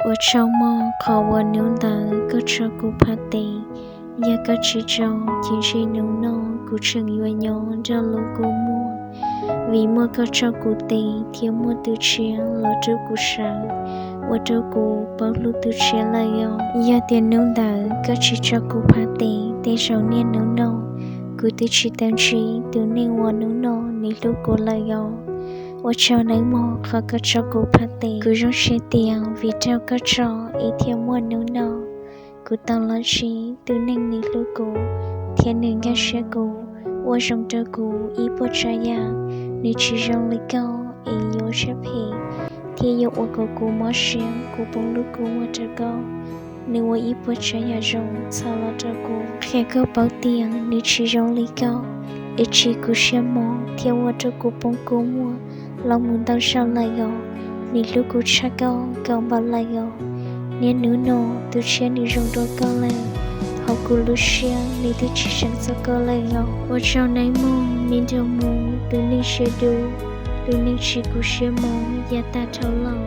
Ua tsaug mog qhov uas hnub ntawd koj tso kuv phab tes. Yog koj tsis tso, ces ntshe hnub no kuv tseem yuav nyob nrog lub kua muag, vim muaj koj tso kuv tes thiab muaj tus tshiab los rau kuv sawv, ua rau kuv paub hlub tus tshiab lawm os. Yog tias hnub ntawd koj tsis tso kuv phab tes, tej zaum niaj hnub no kuv twb tsis tau ntsib tus neeg uas hnub no nws hlub kuv lawm os. Ua tsaug nawb mog qhov koj tso kuv phab tes. Kuv zoo siab tias vim raug koj tso es thiaj muaj hnub no. Kuv tau los ntsib tus neeg nws hlub kuv thiab nws nkag siab kuv, ua zoo rau kuv ib puas tsav yam. Nws tsis zoo li koj es yuav siab phem thiab yuav ua kom kuv mob siab, kuv poob lub kua muag rau koj. Nws ua ib puas tsav yam zoo txhawm los rau kuv, qhia koj paub tias nws tsis zoo li koj, es tsis kuv siab mos thiab ua rau kuv poob kua muag los mus ntau zaus lawm os. Nws hlub kuv tshaj koj kaum npaug lawm os. Niaj hnub no tus tshiab nws zoo dua koj lawm, hauv kuv lub siab nws twb tsis seev txog koj lawm os. Ua tsaug nawb mog me nraug Hmoob, tus neeg siab dub, tus neeg tsis kuv siab mos yav tag dhau los.